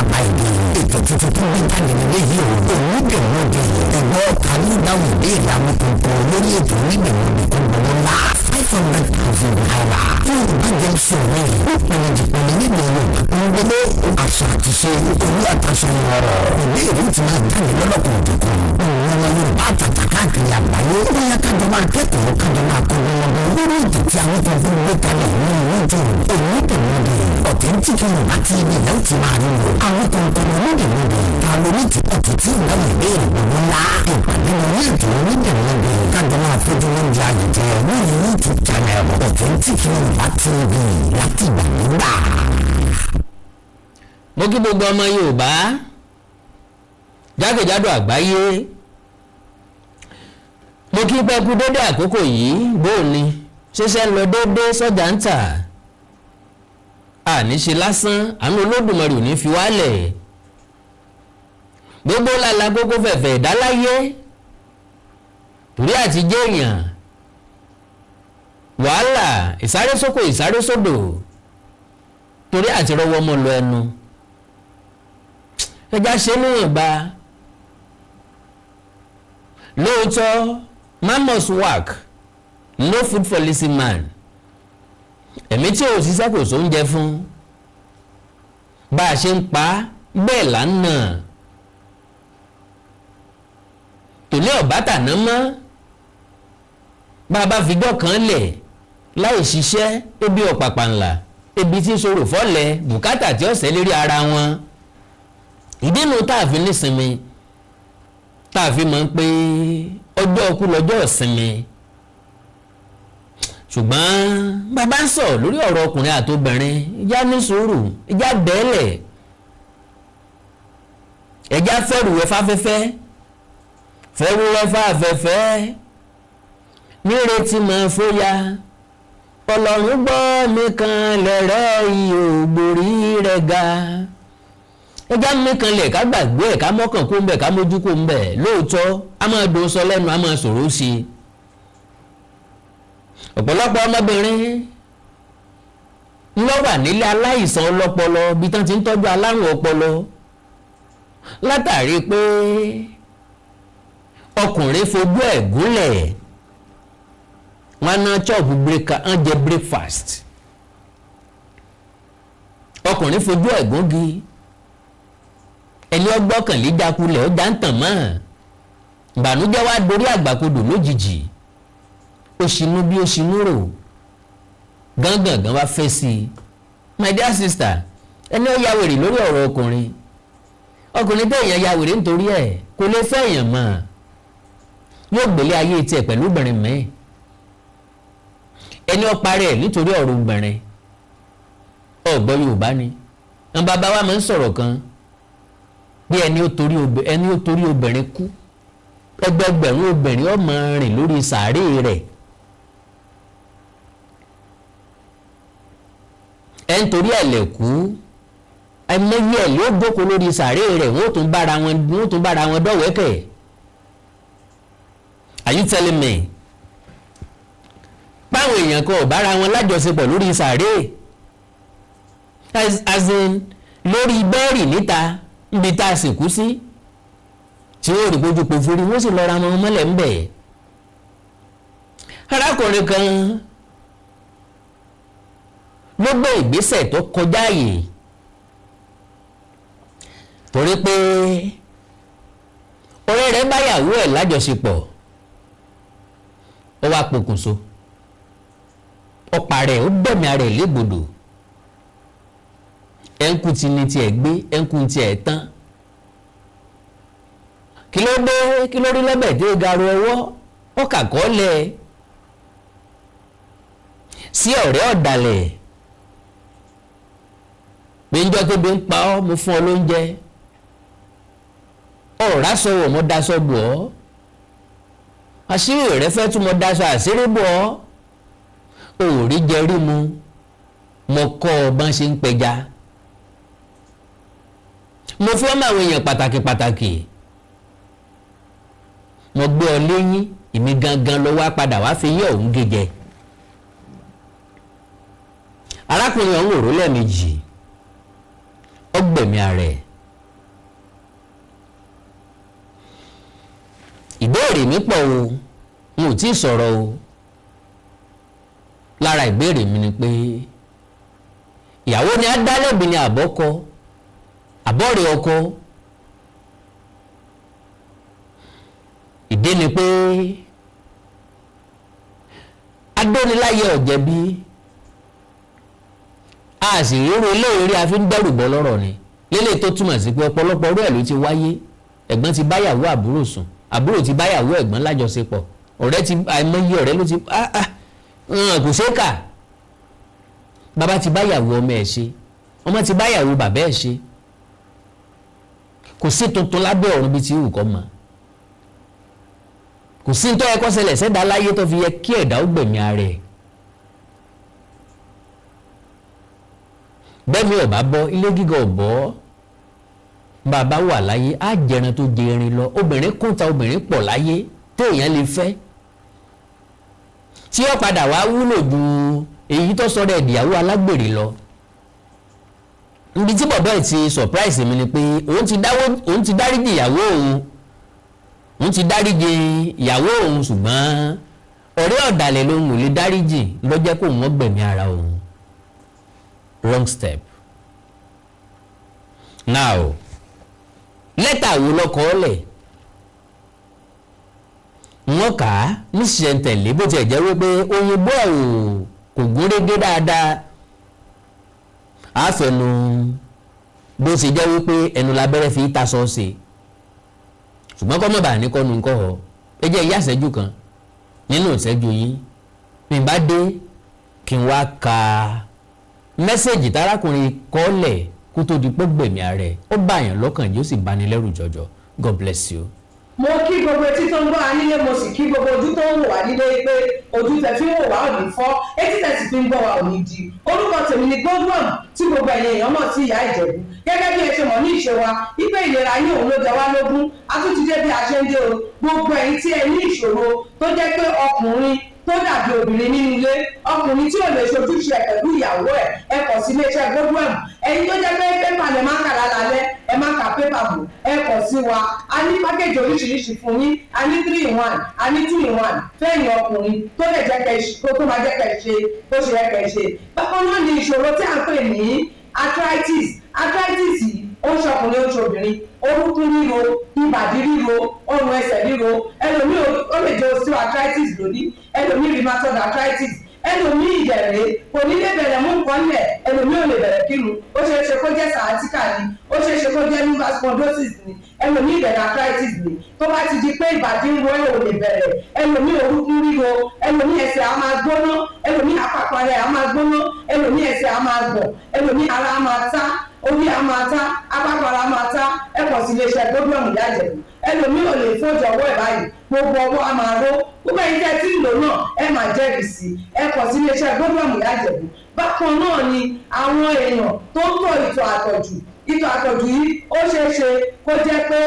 Bàbá ìdè. Ètò tuntun tó gbé jáde nílé yìí o, Onídèmọdè. Ẹ̀gbọ́n ọ̀tá ní ìdáhùn ìbéèrè àwọn tuntun lórí ètò Onídèmọdè tó gbowó ńlá, ₦500,000. Yorùbá jẹ́ sọ̀rọ̀ ó pinnu jìpinnu nílẹ̀ Yorùbá tó ń gbélé àṣà àti ṣe orí àtàṣe ọ̀rọ̀ ìbéèrè tí máa jáde lọ́lọ́kan òjọ̀kan. Òun ọmọ Yorùbá àtàtà káàkiri àgbáyé, ó yẹ kájọ máa kẹ́kọ̀ọ́, kájọ máa kọ́ wọn lórí ètò tí àwọn kan fún gbé kalẹ̀ ní YouTube, Onídèmọdè. Authentic Yorùbá TV náà ti máa ń lò àwọn kọ̀ọ̀kan. Onídèmọdè ta lórí ti ọ̀tún tí ìdáhùn ìbéèrè gbogbo ńlá ìpàdé lórí ètò Onídèmọdè, kájọ máa fojú oúnjẹ àyèjẹ lórí YouTube channel Authentic Yorùbá TV láti ìgbà nígbà. Mo kí gbogbo ọmọ Yorùbá jákèjádò àgbáyé, mo kí pẹ́ kú dédé àkókò yìí. Bóò ni ṣiṣẹ́ ń lọ dédé, sọ́jà ń tà, àní ṣe lásán, àánú Olódùmarè ò ní fi wálẹ̀. Gbogbo làlà gbogbo fẹ̀fẹ̀ ìdáláyé torí àti jẹ́ èèyàn, wàhálà, ìsárésókò, ìsárésódò, torí àti rọwọ́ mọ́ lọ ẹnu ẹja ṣe níwọ̀nba. Lóòótọ́, man must work, no food for lazy man. Ẹ̀mí tí ò ṣiṣẹ́ kò sóúnjẹ fún. Bá a ṣe ń pa á bẹ́ẹ̀ là ń nà tòní ọ̀bá tàná mọ́. Bá a bá fijọ́ kan lẹ̀ láì ṣiṣẹ́, ebi ọ̀pàpà ńlá, ebi tí ń sọ̀rọ̀ fọ́lẹ̀, bùkátà tí ọ̀sẹ̀ lérí ara wọn. Ìdínú tá a fi nísinmi, tá a fi mọ̀ pé ọjọ́ ọkú lọ́jọ́ ìsinmi. Ṣùgbọ́n bàbá ń sọ lórí ọ̀rọ̀ ọkùnrin àtobìnrin, ìjà ní sùúrù, ìjà bẹ́ẹ̀lẹ̀, ẹ̀já fẹ́rù ẹ fáfẹ́fẹ́, fẹ́rù ẹ fáfẹ́fẹ́, nírètí máa fóyà. Ọlọ́run gbọ́ mi kan lẹ̀rẹ́ ihò gbòrí rẹ̀ ga. Ẹjá mi kan lẹ̀, ká gbàgbé ẹ̀, ká mọ́kàn kó ń bẹ̀, ká mójú kó ń bẹ̀. Lóòótọ́, a máa dùn sọ lẹ́nu, a máa sọ̀rọ̀ sí i. Ọ̀pọ̀lọpọ̀ ọmọbìnrin ló wà nílé aláìsàn ọlọ́pọlọ, bí tán ti ń tọ́jú alárùn ọpọlọ, látàrí pé ọkùnrin fojú ẹ̀ gúnlẹ̀. Wọn ná chop break, ń jẹ breakfast, ọkùnrin fojú ẹ̀ gúngi. Ẹni ọgbọ́kànlé jákulẹ̀, ọjà ń tàn mọ́. Ìbànújẹ́ wá dorí àgbàkodò lójijì. Ó ṣinú bí ó ṣinú rò gángangan wá fẹ́ sí i. My dear sister, ẹni ó ya wèrè lórí ọ̀rọ̀ ọkùnrin, ọkùnrin téèyàn ya wèrè nítorí ẹ̀ kò lè fẹ́ èèyàn mọ́. Yóò gbélé ayé tiẹ̀ pẹ̀lú obìnrin mẹ́ẹ̀. Ẹni ó parẹ́ ẹ̀ nítorí ọ̀rọ̀ obìnrin, ọ̀gbọ́n Yorùbá ni àwọn bàbá wa máa ń sọ̀rọ̀ kan bí ẹni ó torí obìnrin kú, ẹgbẹgbẹ̀rún obìnrin ó máa rìn lórí sàárè rẹ̀. Ẹ̀ ń torí ẹ̀ lẹ̀ kú, ẹ̀mẹ́yẹ ẹ̀ ló jókòó lórí sàárè rẹ̀, wọ́n tún bára wọn dọ̀wẹ́kẹ̀. Are you telling me báwọn èèyàn kan ò bára wọn lájọṣepọ̀ lórí sàárè, as in lórí bẹ́ẹ̀rì níta níbi tá a sìnkú sí, tí wọ́n rí bójú pòfúrí, wọ́n sì lọ́ra wọn mọ́lẹ̀ ń bẹ̀? Arákùnrin kan ló gbé ìgbésẹ̀ tó kọjá àyè torí pé ọ̀rẹ́ rẹ̀ báyàwó ẹ̀ lájọṣepọ̀, ó wá pokùnso, ó parẹ́, ó gbẹ̀mí ara ẹ̀ légbodò. Ẹ̀ńkù ti ní tiẹ̀ gbé, ẹ̀ńkù tiẹ̀ tán. Kí ló dé? Kí ló rí lọ́bẹ̀ tí ó garu ọwọ́? Ó kàkọ́ lẹ̀ sí ọ̀rẹ́ ọ̀dàlẹ̀ pé njọ́ tóbi ń pa ọ́, mo fún ọ lóúnjẹ, ọ̀rá sọ̀wọ̀, mo daṣọ bò ọ́, àṣírí rẹ fẹ́ tún, mo daṣọ àṣírí bò ọ́, òòrí jẹ rí mu, mo kọ́ ọ bọ́n ṣe ń pẹja, mo fi ọmọ àwọn èèyàn pàtàkì pàtàkì, mo gbé ọ léyìn, èmi gangan lọ wá padà wá fi yín ọ̀hún gé jẹ. Arákùnrin ọ̀hún òró lẹ́ẹ̀mejì, ó gbẹ̀mí ara ẹ̀. Ìbéèrè mi pọ̀ o, n ò tí ì sọ̀rọ̀ o. Lára ìbéèrè mi ni pé, ìyàwó ni á dá lẹ́bi ni, àbọ́kọ, àbọ̀rẹ̀ ọkọ? Ìdí ni pé adóniláyé ọ̀jẹ̀bi, a sì ríro eléyìí a fi ń dẹ́rù bọ́ lọ́rọ̀ ni lélẹ̀, tó túmọ̀ sí pé ọ̀pọ̀lọpọ̀ ọ̀rọ̀ ẹ̀ ló ti wáyé. Ẹ̀gbọ́n ti báyàwó àbúrò sùn, àbúrò ti báyàwó ẹ̀gbọ́n lájọṣepọ̀, ọ̀rẹ́ ti, àìmọye ọ̀rẹ́ ló ti kò ṣeé kà. Bàbá ti báyàwó ọmọ ẹ̀ ṣe, ọmọ ti báyàwó bàbá ẹ̀ ṣe. Kò sí tuntun lábẹ́ ọ̀run bíi ti ìwù kọ́ mọ́. Kò sí tó yẹ kó ṣẹlẹ̀ sẹ́dá láyé tó fi yẹ kí ẹ̀dá ó gbẹ̀mí ara ẹ̀. Bẹ́ẹ̀ mi ò bá bọ́ ilé gíga ò bọ́, bàbá wà láyé á jẹran tó jẹrin lọ. Obìnrin kúnta, obìnrin pọ̀ láyé téèyàn lè fẹ́, tí ó padà wá wúlò ju èyí tó sọ̀rọ̀ ẹ̀dìyàwó alágbèrè lọ. Ibi tí bọ̀bọ́ ẹ̀ ti surprise mi ni pé òun ti dáríjì ìyàwó òun, òun ti dáríjì ìyàwó òun, ṣùgbọ́n ọ̀rẹ́ ọ̀dàlẹ̀ lòun ò lè dáríjì, ló jẹ́ kó wọ́n gbẹ̀mí ara òun. Wrong step. Now, lẹ́tà wo lọ́kọ̀ ọ́lẹ̀ wọ́n kà á níṣìṣẹ́ntẹ̀lé, bó tiẹ̀ jẹ́ wípé òyìnbó ẹ̀ kò gúnrégé dáadáa, àfẹnu bó ṣe jẹ́ wípé ẹnu labẹ́rẹ́ fi ta sọ́ọ̀ṣì, ṣùgbọ́n kọ́ mọ̀bà ní kọ́nu ńkọ́ ọ. Ẹ jẹ́ ìyá ìṣẹ́jú kan nínú ìṣẹ́jú yín mi bá dé kí n wá ka message tárákùnrin kọ́lẹ̀ kó tó di pé gbẹ̀mí ara ẹ̀. Ó bá yàn lọ́kàn, yóò sì bani lẹ́rù jọjọ. God bless you. Mo kí gbogbo etí tó ń gbọ́ wa nílé, mo sì kí gbogbo ojú tó ń wò wá nílé pé ojú tẹ fi ń wò wá ò ní fọ́, etí tẹ sì fi ń gbọ́ wa ò ní di. Orúkọ tèmi ni Godwin, tí gbogbo ẹ̀yin èèyàn mọ̀ sí Ìyá Ìjẹ̀bú. Gẹ́gẹ́ bí ẹ ṣe mọ̀ ní ìṣe wa wípé ìlera yín òun ló jẹ wá lógún, a tún ti dé bí a ṣe ń dé o. Gbogbo ẹ̀yin tí ẹ ní ìṣòro tó jẹ́ pé ọkùnrin tó dàbí obìnrin nínú ilé, ọkùnrin tí ò lè ṣojúṣe ẹ̀ pẹ̀lú ìyàwó ẹ̀, ẹ kọ̀ sí iléeṣẹ́ Godwin. Ẹ̀yin tó jẹ́ pé pépà lẹ máa ń kà lálálẹ́, ẹ má ka pépà bò, ẹ kọ̀ sí wa. A ní package oríṣiríṣi fún yín. A ní 3 in 1, a ní 2 in 1 fẹ́yìn ọkùnrin tó lè jẹ́ kẹ́ ṣe tó máa jẹ́ kẹ́ ṣe bó ṣe yẹ kẹ́ ṣe. Bákan náà ni ìṣòro tí à ń pè ní arthritis. Arthritis yìí, ó ń ṣọkùnrin, ó ń ṣobìnrin, orúnkún ríro, ìbàdí ríro, ọrùn ẹsẹ̀ ríro. Ẹlòmíì, ó lè jẹ́ osteoarthritis lónìí, ẹlòmíì rheumatoid arthritis, ẹlòmíì ìdẹ̀rẹ̀ kò ní lè bẹ̀rẹ̀ mú nǹkan lẹ̀, ẹlòmíì ò lè bẹ̀rẹ̀ kírun. Ó ṣeé ṣe kó jẹ́ sciatica ni, ó ṣeé ṣe kó jẹ́ lumbar spondylosis ni, ẹlòmíì ìbẹ̀rẹ̀ arthritis ni. Tó bá ti di pé ìbàdí ń ro ẹ̀, ò lè bẹ̀rẹ̀, ẹlòmíì orúnkún ríro, ẹlòmíì ẹsẹ̀ á máa gbóná, ẹlòmíì àpapọ̀ rẹ̀ á máa gbóná, ẹlòmíì ẹsẹ̀ á máa gbọ̀n, ẹlòmíì ara á máa tá, orí á máa tá, apákọ̀ ara máa tá, ẹ kàn sí iléeṣẹ́ Godwin Ìyá Ìjẹ̀bú. Ẹlòmíì ò lè fọ́jọ ọwọ́ ẹ̀ báyìí, gbogbo ọwọ́ á máa ró. Gbogbo ẹ̀yin tẹ́ tí ń lò náà, ẹ máa jẹ́rìí sí, ẹ kàn sí iléeṣẹ́ Godwin Ìyá Ìjẹ̀bú. Bákan náà ni àwọn èèyàn tó ń tọ̀ ìtọ̀ àtọ̀jù. Ìtọ̀ àtọ̀jù yìí, ó ṣeé ṣe kó jẹ́ pé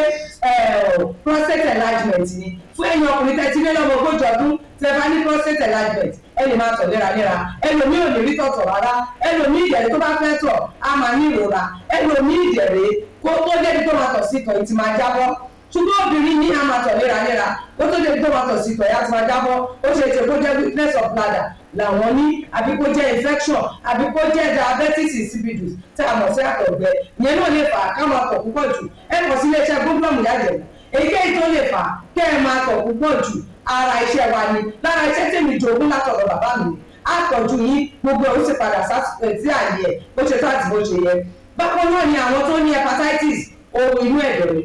prostate enlargement ni. Fún ẹ̀yin ọkùnrin tẹ́ ti lé lọ́mọ 40 ọdún, tẹ́ bá ní prostate enlargement, ẹ lè máa tọ̀ léraléra. Ẹlòmíì ò lè rí tọ̀tọ̀ rárá, ẹlòmíì ìdẹ̀rẹ̀ tó bá fẹ́ tọ̀ á máa ní ìrora, ẹlòmíì ìdẹ̀rẹ̀ kó tó débi tó máa tọ̀ sí, ìtọ̀ yìí ti máa jábọ́. Ṣùgbọ́n obìnrin ní a máa tọ̀ léraléra, ó tó débi tó máa tọ̀ sí, ìtọ̀ yá ti máa jábọ́. Ó ṣe é ṣe kó jẹ́ weakness of bladder làwọn ní, àbí kó jẹ́ infection, àbí kó jẹ́ diabetes insipidus tí a mọ̀ sí àtọ̀gbẹ. Ìyẹn náà lè fà á ká máa tọ̀ púpọ̀ jù. Ẹ kàn sí iléeṣẹ́ Godwin Ìyá Ìjẹ̀bú. Èyíkéyìí tó lè fà á kẹ́ ẹ máa tọ̀ púpọ̀ jù, ara iṣẹ́ wa ni. Lára iṣẹ́ tèmi jogún látọ̀dọ̀ bàbá mi, àtọ̀jú yín, gbogbo ẹ̀ ó sì padà sí àyè ẹ̀ bó ṣe tó àti bó ṣe yẹ. Bákan náà ni àwọn tó ní hepatitis, ohun inú ẹ̀dọ̀ ni,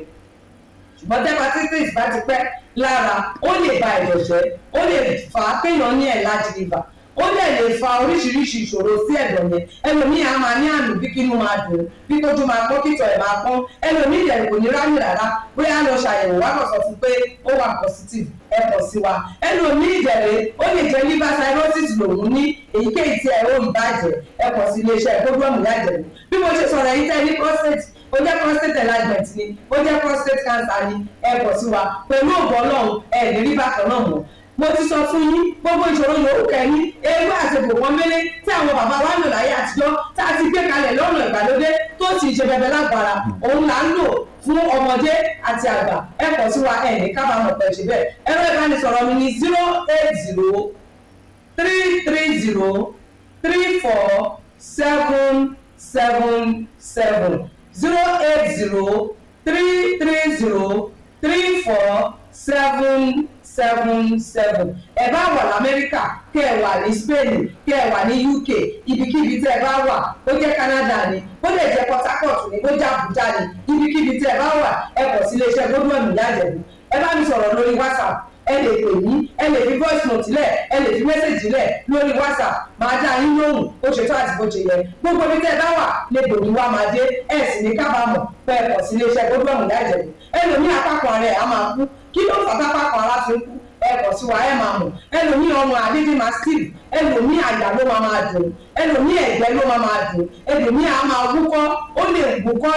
ṣùgbọ́n tí hepatitis bá ti pẹ́ lára, ó lè ba ẹ̀dọ̀ jẹ́, ó lè fà á kéèyàn ní enlarged liver, ó dẹ̀ lè fa oríṣiríṣi ìṣòro sí ẹ̀dọ̀ yẹn. Ẹlòmíì á máa ní àmì bí kínú máa dùn, bí tójú máa pọ́n, kítọ̀ ẹ̀ máa pọ́n. Ẹlòmíì dẹ̀ kò ní ráyè rárá, bóyá lọ ṣàyẹ̀wò wá kàn sọ fún pé ó wà positive. Ẹ kàn sí wa. Ẹlòmíì dẹ̀rẹ̀, ó lè jẹ́ liver cirrhosis lòun ní. Èyíkéyìí tí ẹ ó ìbàjẹ́, ẹ kàn sí iléeṣẹ́ Godwin Ìyá Ìjẹ̀bú. Bí mo ṣe sọ̀rọ̀ yìí, tẹ́ ní prostate, ó jẹ́ prostate enlargement ni, ó jẹ́ prostate cancer ni, ẹ kàn sí wa. Pẹ̀lú ògbọ́n Ọlọ́run, ẹ ní rí bákan náà mọ́. Mo ti sọ fún yín, gbogbo ìṣòro yòówù kẹ́ni, ewé àti egbò pọ́nbélé tí àwọn bàbá wa ń lò láyé àtijọ́, tá a ti gbé kalẹ̀ lọ́nà ìgbàlódé tó sì ṣe bẹbẹ lágbára, òun là ń lò fún ọmọdé àti àgbà. Ẹ kàn sí wa, ẹ ní kábàámọ̀ pẹ̀ ṣe bẹ́ẹ̀. Ẹ̀rọ ìbánisọ̀rọ̀ mi ní 08033034777, 08033034777. Ẹ bá wà lamẹ́ríkà, kẹ́ ẹ wà ní Spain, kẹ́ ẹ wà ní UK, ibikíbi tẹ́ ẹ bá wà, ó jẹ́ Canada ni, ó lè jẹ́ Port Harcourt ni, ó jẹ́ Abuja ni, ibikíbi tẹ́ ẹ bá wà, ẹ kàn sí iléeṣẹ́ Godwin Ìyá Ìjẹ̀bú. Ẹ bá mi sọ̀rọ̀ lórí WhatsApp, ẹ lè pè mí, ẹ lè fi voice note lẹ̀, ẹ lè fi message lẹ̀ lórí WhatsApp, máa dá yín lóhùn bó ṣe tó àti bó ṣe yẹ. Gbogbo ibi tẹ́ ẹ bá wà lè gbòmí wá máa dé, ẹ sì ní kábàámọ̀ pé ẹ kàn sí iléeṣẹ́ Godwin Ìyá Ìjẹ̀bú. Ẹlòmíì, apákan ara ẹ̀ á máa kú. Kí ló fà tápákan ara fi ń kú? Ẹ kàn sí wa, ẹ máa mọ̀. Ẹlòmíì, ọmọ àdídì máa steve, ẹlòmíì, àyà ló máa máa dùn, ẹlòmíì, ẹ̀gbẹ́ ló máa máa dùn, ẹlòmíì á máa wúkọ́, ó lè wúkọ́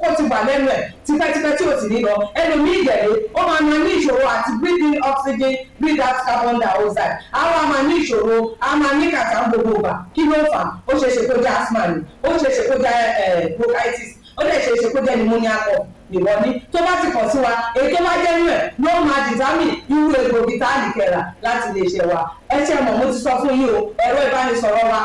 kó ti wà lẹ́nu ẹ̀ tipẹ́tipẹ́ tí ò sì ní lọ. Ẹlòmíì ìdẹ̀lẹ́, ó máa máa ní ìṣòro àti breathe in oxygen, breathe out carbon dioxide, á wá máa ní ìṣòro, á máa ní kàtà gbogbo ìgbà. Kí ló fà á? Ó ṣeé ṣe kó jẹ́ asthma ni, ó ṣeé ṣe kó jẹ́ bronchitis, ó lè ṣeé ṣe kó jẹ́ pneumonia cough nìwọ ní. Tó bá ti kàn sí wa, èyí tó bá jẹ́ nínú ẹ̀ ló máa determine irú egbògi tá a lè kẹ̀rà láti lè ṣe wa. Ẹ ṣe mọ̀, mo ti sọ fún yín o, ẹ̀rọ ìbánisọ̀rọ̀ wa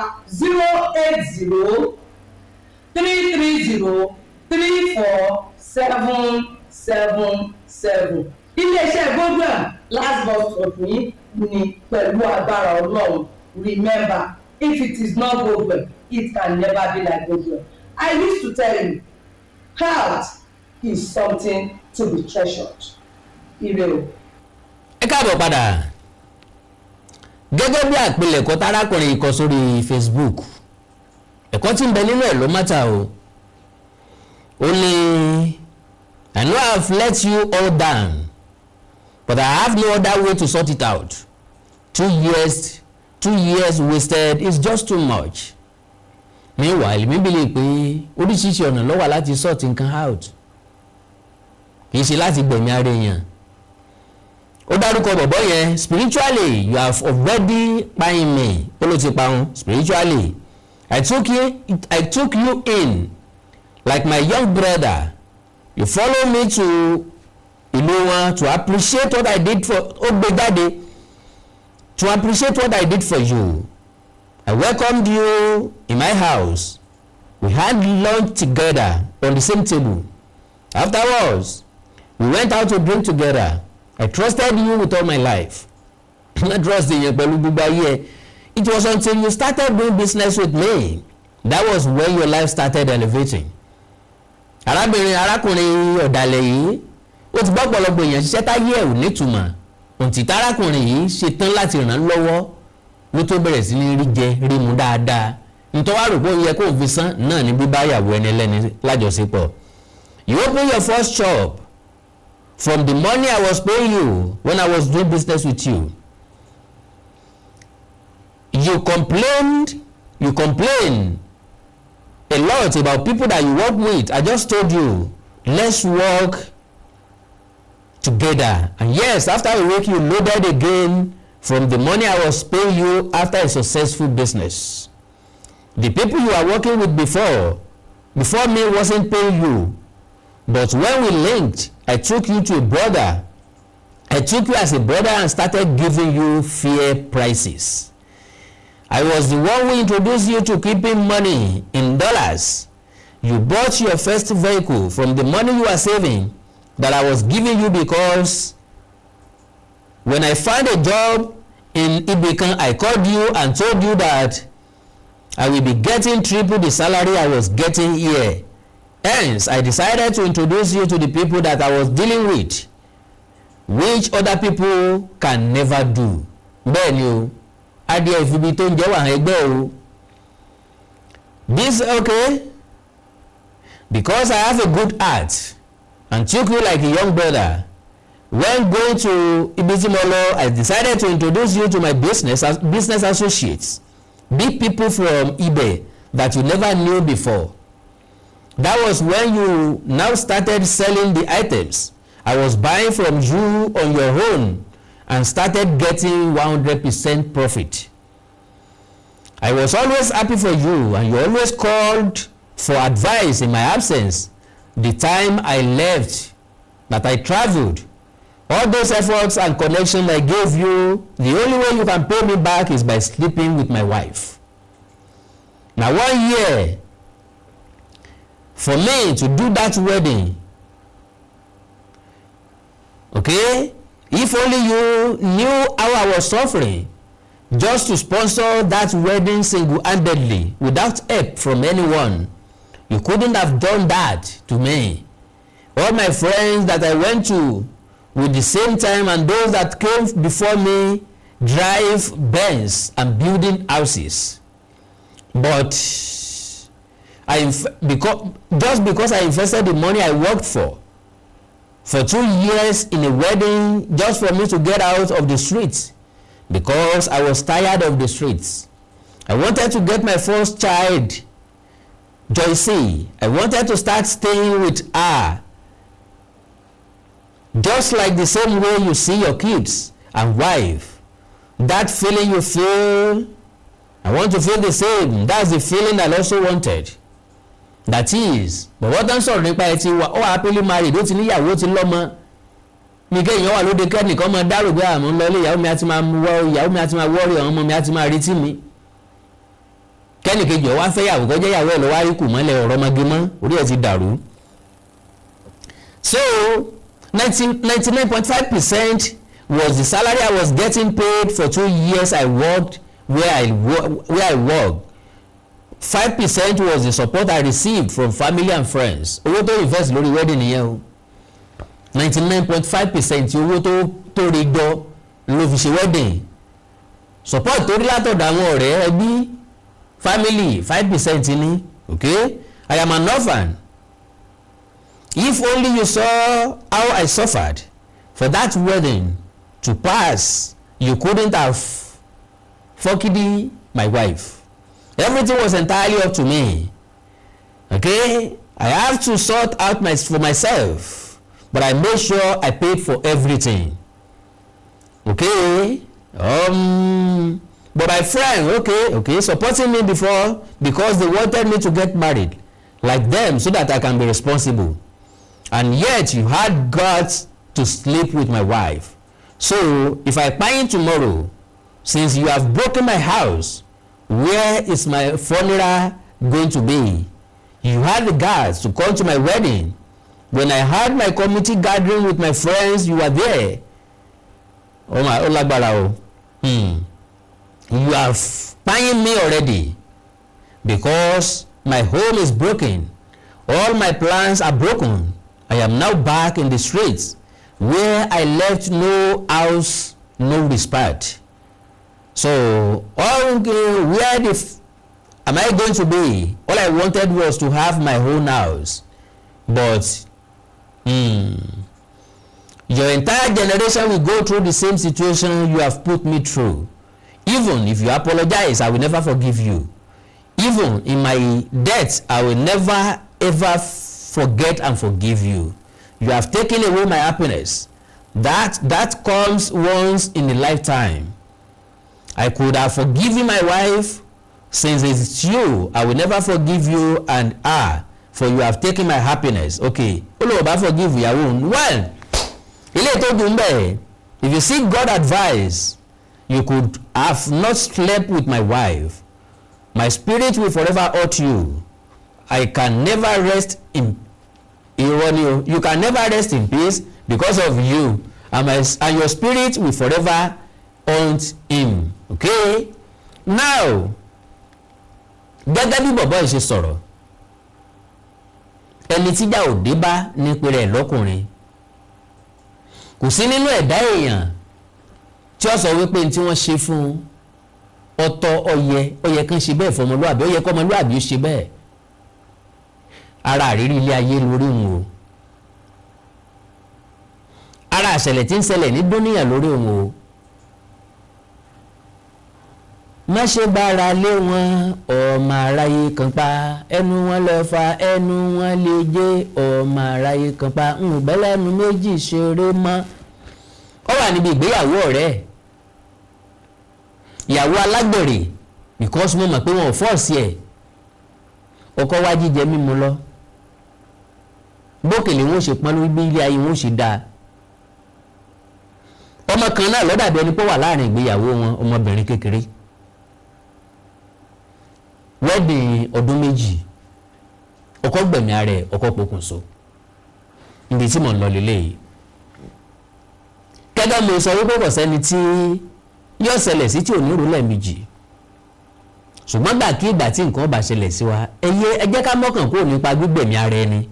08033034777. Iléeṣẹ́ Godwin, last bus stop yín ni pẹ̀lú agbára Ọlọ́run. Remember, if it is not Godwin, it can never be like Godwin. I used to tell you, health is something to be treasured. Ire o. Ẹ káàbọ̀ padà. Gẹ́gẹ́ bí àpilẹ̀kọ tárákùnrin kọ sórí Facebook, ẹ̀kọ́ tí ń bẹ nínú ẹ̀ ló matter o. Ó ní, "I know I have let you all down, but I have no other way to sort it out. 2 years, 2 years wasted is just too much." Meanwhile, mi believe pé oríṣiríṣi ọ̀nà ló wà láti sort nǹkan out, kì í ṣe láti gbẹ̀mí ara èèyàn. Ó dárúkọ bọ̀bọ̀ yẹn. "Spiritually, you have already paying me." Ó ló ti parun spiritually. I took you in like my young brother. You follow me to ìlú wọn to appreciate what I did for." Ó gbé jáde, "To appreciate what I did for you. I welcomed you in my house. We had lunch together on the same table. Afterwards, we went out to drink together. I trusted you with all my life." I trust èèyàn pẹ̀lú gbogbo ayé ẹ. "It was until you started doing business with me, that was when your life started elevating." Arábìnrin, arákùnrin ọ̀dàlẹ̀ yìí, ó ti bá ọ̀pọ̀lọpọ̀ èèyàn ṣiṣẹ́ táyé ẹ̀ ò nítumọ̀. Òǹtí tárákùnrin yìí ṣetán láti ràn án lọ́wọ́ ló tó bẹ̀rẹ̀ sí ní rí jẹ rí mu dáadáa. Nítorí wàá rò pé ó yẹ kó fi san náà ní bíbá ìyàwó ẹni lẹ́ni lájọṣepọ̀. "You open your first shop from the money I was paying you when I was doing business with you. You complain a lot about people that you work with. I just told you, let's work together. And yes, after a week, you loaded again from the money I was paying you after a successful business. The people you are working with before me wasn't paying you. But when we linked, I took you as a brother and started giving you fair prices. I was the one who introduced you to keeping money in dollars. You bought your first vehicle from the money you are saving that I was giving you, because when I found a job in Ibikan, I called you and told you that I will be getting triple the salary I was getting here. Hence, I decided to introduce you to the people that I was dealing with, which other people can never do." Bẹ́ẹ̀ ni o, adìẹ ìfibi tó ń jẹ́ wà ẹgbẹ́ o. This okay because I have a good heart and took you like a young brother. When going to ibi tí mo lọ, I decided to introduce you to my business associates, big people from Ibe that you never knew before. That was when you now started selling the items I was buying from you on your own. and started getting 100% profit. I was always happy for you, and you always called for advice in my absence. The time I left, that I travelled, all those efforts and connection I gave you, the only way you can pay me back is by sleeping with my wife. Na one year for me to do that wedding. Okay, if only you knew how I was suffering just to sponsor that wedding single-handedly without help from anyone. You couldn't have done that to me. All my friends that I went to with the same time and those that came before me drive Benz and building houses, but I because just because I invested the money I worked for 2 years in a wedding just for me to get out of the streets, because I was tired of the streets. I wanted to get my first child, Joyce. I wanted to start staying with her just like the same way you see your kids and wife. That feeling you feel, I want to feel the same. That's the feeling I also wanted. That is, bọ̀bọ̀ tó ń sọ̀rọ̀ nípa ẹ ti wà, ó happily married, ó ti níyàwó, ó ti lọ́mọ ní. Kéèyàn wà lóde, kẹ́nìkan máa dárò pé àmọ́ ń lọ ilé ìyàwó mi, á ti máa wọ́ ìyàwó mi, á ti máa worry àwọn ọmọ mi, á ti máa retí mi. Kẹ́nìkejì ó wá fẹ́ yàwó, kọjá ìyàwó ẹ̀ lọ́wọ́ á rí kù mọ́lẹ̀ ọ̀rọ̀ ọmọge mọ́, orí ẹ̀ ti dàrú. So 99.5% was the salary I was getting paid for 2 years I worked where I worked. 5% was the support I received from family and friends. Owó tó invest lórí wedding nìyẹn o. 99.5% owó tó rí jọ ló fi ṣe wedding. Support tó rí látọ̀dọ̀ àwọn ọ̀rẹ́, ẹbí, family, 5% ni. Okay, I am an orphan. If only you saw how I suffered for that wedding to pass, you couldn't have fucked my wife. Everything was entirely up to me. Okay, I have to sort out my for myself, but I made sure I paid for everything. Okay, but my friend, okay, supporting me before because they wanted me to get married like them so that I can be responsible, and yet you had guts to sleep with my wife. So if I kpai tomorrow, since you have broken my house, where is my funeral going to be? You had the guts to come to my wedding. When I had my committee gathering with my friends, you were there. Oh my, ó lágbára o. You are kpaying me already because my home is broken. All my plans are broken. I am now back in the streets where I left, no house, no respect. So all where the am I going to be? All I wanted was to have my own house, but your entire generation will go through the same situation you have put me through. Even if you apologize, I will never forgive you. Even in my death, I will never ever forget and forgive you. You have taken away my happiness that comes once in a lifetime. I could have forgiven my wife. Since it's you, I will never forgive you and her, for you have taken my happiness. Okay, ó lóun bá forgive ìyàwó òun. Well, ilé tó dùn bẹ́ẹ̀, if you seek God advice, you could have not slept with my wife. My spirit will forever hurt you. I can never rest in, irọ́ ni o, you can never rest in peace because of you, and your spirit will forever haunt him. Okay, now, gẹ́gẹ́ bí bọ̀bọ́ yìí ṣe sọ̀rọ̀, ẹni tíjà ò dé bá ní pèrè lọ́kùnrin, kò sí nínú ẹ̀dá èèyàn tí ó sọ wípé tí wọ́n ṣe fún ọ̀tọ̀, ọyẹ ọyẹ kan ṣe bẹ́ẹ̀ fọmọlúàbí, ó yẹ kọ́mọlúàbí ó ṣe bẹ́ẹ̀. Ara àrírí ilé ayé lórí òun o, ara àṣẹlẹ̀ tí ń ṣẹlẹ̀ ní dúníyàn lórí òun o. Má ṣe gbára lé wọn, ọmọ aráyé kan pa, ẹnu wọn lọ fa, ẹnu wọn lè jẹ́, ọmọ aráyé kan pa, ń bẹ́lẹ́nu méjì ṣeré mọ́. Ó wà níbi ìgbéyàwó ọ̀rẹ́ ẹ̀, ìyàwó alágbèrè, because mo mọ̀ pé wọn ò force ẹ̀. Ọkọ wá jíjẹ mímu lọ, bókèlè wọn ò ṣe pọ́n lórí, bí ilé ayé wọn ò ṣe dáa. Ọmọ kan náà ló dàbí ẹni pé ó wà láàrin ìgbéyàwó wọn, ọmọbìnrin kékeré. Wedding ọdún 2, ọkọ gbẹ̀mí ara ẹ̀, ọkọ pokùnso. Níbi tí mò ń lọ lélẹ́yìí, gẹ́gẹ́ mo sọ wípé kò sẹ́ni tí yóò ṣẹlẹ̀ sí tí ò ní rò lẹ́ẹ̀mejì, ṣùgbọ́n gbà kí ìgbà tí nǹkan bá ṣẹlẹ̀ sí wa, ẹyẹ ẹ jẹ́ ká mọ́kàn kúrò nípa gbígbẹ̀mí ara ẹni.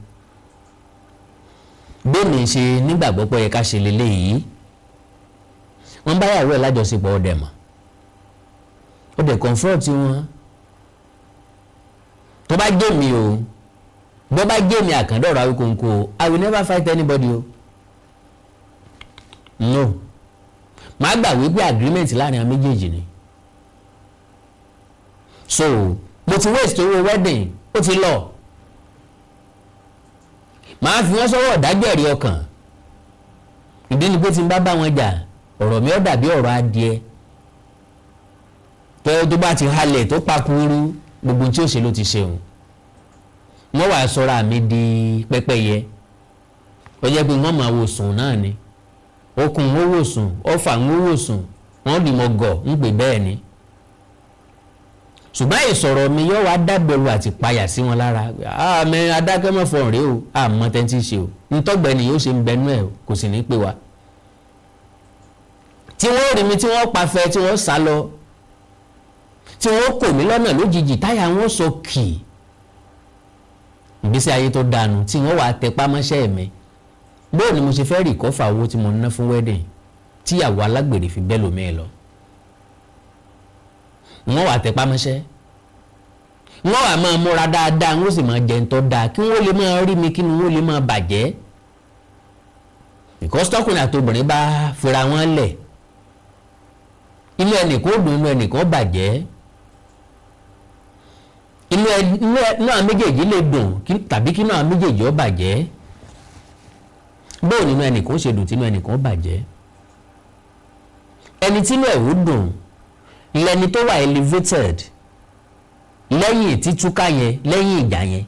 Bẹ́ẹ̀ni ṣe nígbàgbọ́ pé ẹ ká ṣe lélẹ́yìí, wọ́n bá yàwó ẹ̀ lájọṣepọ̀, ọ̀dẹ̀ mọ̀, ó dẹ̀ confront wọn. Tó bá jẹ́ mi o, bó bá jẹ́ mi, Àkàndọ̀rọ̀ Awíkonko, I will never fight anybody o. No, màá gbà wípé agreement láàrin àwọn méjèèjì ni. So mo ti waste owó wedding, ó ti lọ. Màá fi wọ́n sọ́wọ́ ọ̀dájọ́ ẹ̀rí ọkàn. Ìdí ni pé tí n bá bá wọn jà, ọ̀rọ̀ mi ó dàbí ọ̀rọ̀ adìẹ tó bá ti halẹ̀ tó pakuru, gbogbo tí ó ṣe ló ti ṣeun. Wọ́n wàá sọra mi di pẹ́pẹ́yẹ. Ó jẹ́ pé wọ́n máa wò sùn náà ni, okùn ń wò sùn, ọfà ń wò sùn, wọ́n dì mọ́ gọ̀ ń pè bẹ́ẹ̀ ni. Ṣùgbọ́n ìsọ̀rọ̀ mi yóò wá dábẹ̀rù àti payà sí wọn lára. Àmì adákẹ́mọ̀fọ̀ rèé o, àmọ́ tẹ́ntì ṣe o, ntọ́gbẹ́ni yóò ṣe ń bẹnu ẹ̀, kò sì ní pè wá. Tí wọ́n rí mi, tí wọ́n pafẹ́, tí wọ́n sá lọ, tí wọ́n kò mí lọ́nà lójijì, táyà wọn sọ kì ìgbésí ayé tó dànù, tí wọ́n wàá tẹpá mọ́ṣẹ́ mi. Bóò ni mo ṣe fẹ́ recover owó tí mo ná fún wedding tíyàwó alágbèrè fi bẹ́ẹ̀ lómi lọ? Wọ́n wàá tẹpá mọ́ṣẹ́, wọ́n wàá máa múra dáadáa, wọ́n sì máa jẹun tó dáa, kí wọ́n lè máa rí mi, kí ni wọ́n lè máa bàjẹ́, because tọkùnrin àti obìnrin bá fira wọn lẹ̀, inú ẹnìkan ó dùn, inú ẹnìkan ó bàjẹ́. Inú àwọn méjèèjì lè dùn tàbí kí inú àwọn méjèèjì ó bàjẹ́. Bóò nínú ẹnìkan ó ṣe dùn, tínú ẹnìkan ó bàjẹ́? Ẹni tínú ẹ̀ ó dùn lẹni tó wà elevated lẹ́yìn títúká yẹn, lẹ́yìn ìjà yẹn,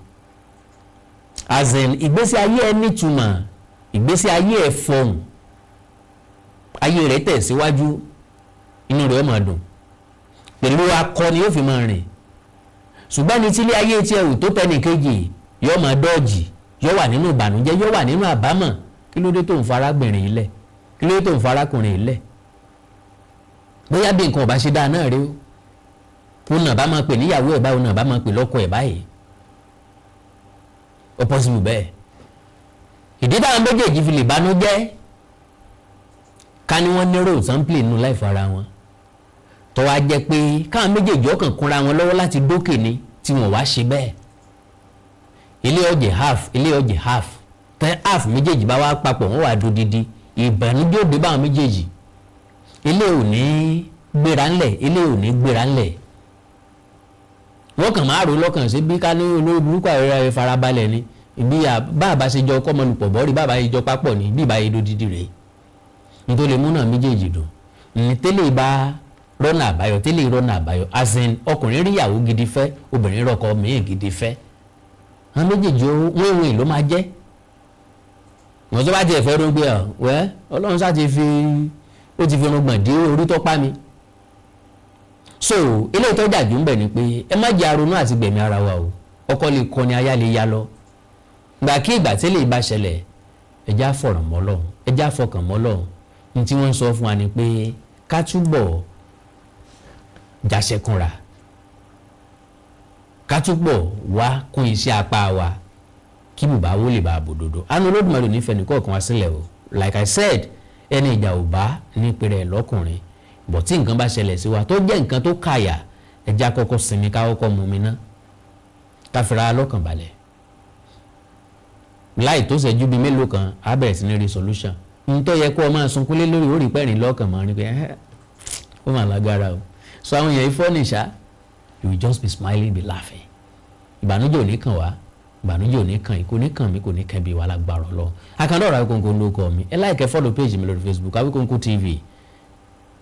as in ìgbésí ayé ẹ nítumọ̀, ìgbésí ayé ẹ fọhùn, ayé rẹ̀ tẹ̀síwájú, inú rẹ̀ ó máa dùn, pẹ̀lú akọni yóò fi máa rìn. Ṣùgbọ́n ní tílé ayé tí ẹrù tó tẹnì kejì, yóò máa dọ́ọ̀jì, yóò wà nínú ìbànújẹ́, yóò wà nínú àbámọ̀. Kí ló dé tó ń fa arábìnrin yìí lẹ̀? Kí ló dé tó ń fa arákùnrin yìí lẹ̀? Bóyá bí nǹkan ò bá ṣe dáa náà rí o, òun náà bá máa pè níyàwó ẹ̀ báyìí, òun náà bá máa pè lọ́kọ ẹ̀ báyìí. Ó possible bẹ́ẹ̀. Ìdí táwọn méjèèjì fi lè bánú jẹ́, ká ní wọ́n ní role tán play nínú life ara wọn, tó wá jẹ́ pé káwọn méjèèjì ọkàn kúnra wọn lọ́wọ́ láti dókè ni, tí wọ́n wá ṣe bẹ́ẹ̀, ilé ọjẹ́ half, ilé ọjẹ́ half, tẹ half méjèèjì bá wá papọ̀, wọ́n wá dodidi. Ìbànújẹ́ òde báwọn méjèèjì. Ilé ò ní gbéra ńlẹ̀, ilé ò ní gbéra ńlẹ̀. Wọ́n kàn máa rò lọ́kàn sí bí ká ní olórí burúkú àìrẹ́ farabalẹ̀ ni, bí bàbá ṣe jọ kọ́mọlùpọ̀ bọ́ọ̀rì, bàbá ṣe jọ papọ̀ ni, bí ìbáyé dodidi rèé. Nítorí mú náà méjèèjì dùn ní tẹ́lẹ̀ bá rọ́nà àbáyọ, tẹ́lẹ̀ rọ́nà àbáyọ, as in ọkùnrin rí ìyàwó gidi fẹ́, obìnrin rọ́kọ míì gidi fẹ́, àwọn méjèèjì wíwìn ló máa jẹ́. Wọ́n tó bá tiẹ̀ fẹ́ rúgbẹ́ ọ̀ wẹ́, Ọlọ́run sá ti fi ó ti fi irùngbọ̀n dé orí tó pa mi. So ilé ìtọ́jà jù ń bẹ̀ ni pé ẹ má jẹ́ aronú àti gbẹ̀mí ara wa o. Ọkọ lè kọni, aya lè ya lọ. Gbà kí ìgbà tí lè bá ṣẹlẹ̀, ẹ já fọ̀rọ̀ mọ́ Ọlọ́run, ẹ já fọkàn mọ́ Ọlọ́run. Ní tí wọ́n ń sọ fún wa ni pé ká túbọ̀ jáṣẹ́kúnra, ká túbọ̀ wá kún iṣẹ́ apá wa, kí bùbá wó lè bá a bòdodo. Àánú Olódùmarè nífẹ̀ẹ́ nìkọ̀ọ̀kan wá sílẹ̀ o. Like I said, ẹni ìjà ò bá ní pèrè lọ́kùnrin bọ̀. Tí nǹkan bá ṣẹlẹ̀ sí wa tó jẹ́ nǹkan tó kàyà, ẹja kọ́kọ́ sinmi, ká kọ́kọ́ mú mi ná, ká fira lọ́kàn balẹ̀. Láì tó ṣẹ́jú bíi mélòó kan, á bẹ̀rẹ̀ sí ní rí solution. N tó yẹ kó o máa sunkún lé lórí, ó rí pẹ́ẹ́rìn lọ́kàn mọ́ ni pé ó mà lágbára o. So àwọn èèyàn ifọ́ nìṣá, you will just be smiling, be laughing. Ìbànújẹ́ ò ní kàn wá. Ìbànújẹ́ ò ní kàn yín, kò ní kàn mí, kò ní kàn bí wàhálà gbàrọ̀ lọ. Àkàndá Ọ̀rọ̀ Awíkonko ló kọ mi. Ẹ like, follow page mi lórí Facebook, Awíkonko TV.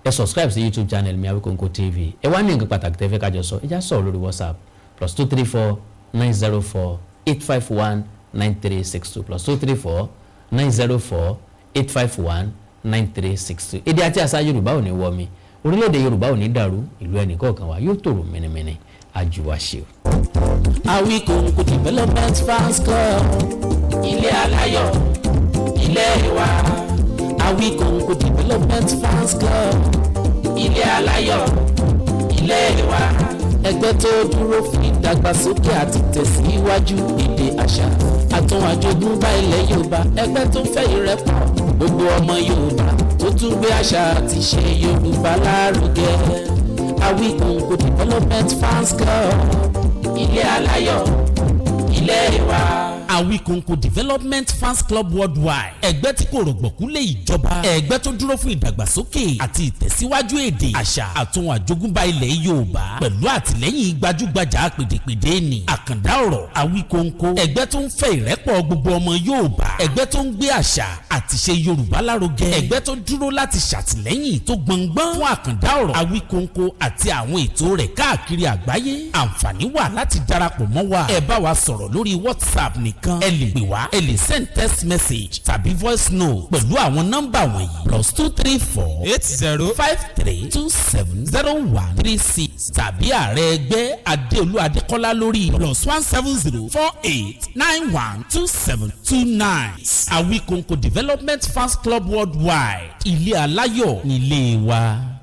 Ẹ subscribe sí YouTube channel mi, Awíkonko TV. Ẹ wá ní nǹkan pàtàkì tẹ́ fẹ́ kájọ sọ, ẹ já sọ̀rọ̀ lórí WhatsApp, +234 904 851 9362, +234 904 851 9362. Èdè àti àṣà Yorùbá ò ní wọ mi, orílẹ̀-èdè Yorùbá ò ní dàrú, ìlú ẹnì kọ̀ọ̀kan wa yóò tòrò mẹ́nẹ́mẹ́nẹ́ àjùwàṣe. Awikonko Development Fans Club, ilé aláyọ̀, ilé wa. Awikonko Development Fans Club, ilé aláyọ̀, ilé wa. Ẹgbẹ́ tó dúró fún ìdàgbàsókè àti tẹ̀síwájú èdè, àṣà àtún àjogúnbá ilẹ̀ Yorùbá. Ẹgbẹ́ tó ń fẹ́ ìrẹ́pọ̀ gbogbo ọmọ Yorùbá, tó tún gbé àṣà àti ìṣe Yorùbá lárugẹ. Awikonko Development Fans Club, ilé aláyọ̀, ilé wa. Awikonko Development Fans Club Worldwide, ẹgbẹ́ tí kò rọ̀gbọ̀kú lé ìjọba, ẹgbẹ́ tó dúró fún ìdàgbàsókè àti ìtẹ̀síwájú èdè, àṣà àtún àjogúnbá ilẹ̀ Yorùbá, pẹ̀lú àtìlẹ́yìn gbajúgbajà pèdèpèdè ní Àkàndá Ọ̀rọ̀ Awikonko. Ẹgbẹ́ tó ń fẹ́ ìrẹ́pọ̀ gbogbo ọmọ Yorùbá, ẹgbẹ́ tó ń gbé àṣà àti ìṣe Yorùbá lárugẹ, ẹgbẹ́ tó dúró láti ṣàtìlẹ́yìn tó gbọngbọ́n fún Àkàndá Ọ̀rọ̀ Awikonko àti àwọn ètò rẹ̀ káàkiri àgbáyé. Àǹfààní wà láti darapọ̀ mọ́ wa. Ẹ bá wa sọ̀rọ̀ lórí WhatsApp nìkan. Ẹ lè pè wá, ẹ lè send text message tàbí voice note pẹ̀lú àwọn nọ́mbà wọ̀nyí: +234 80 53270136, tàbí ààrẹ ẹgbẹ́ Adéolú Adékọ́lá lórí +1 70 48 91 27 29. Awikonko Development Fans Club Worldwide, ilé aláyọ̀ nílé wa.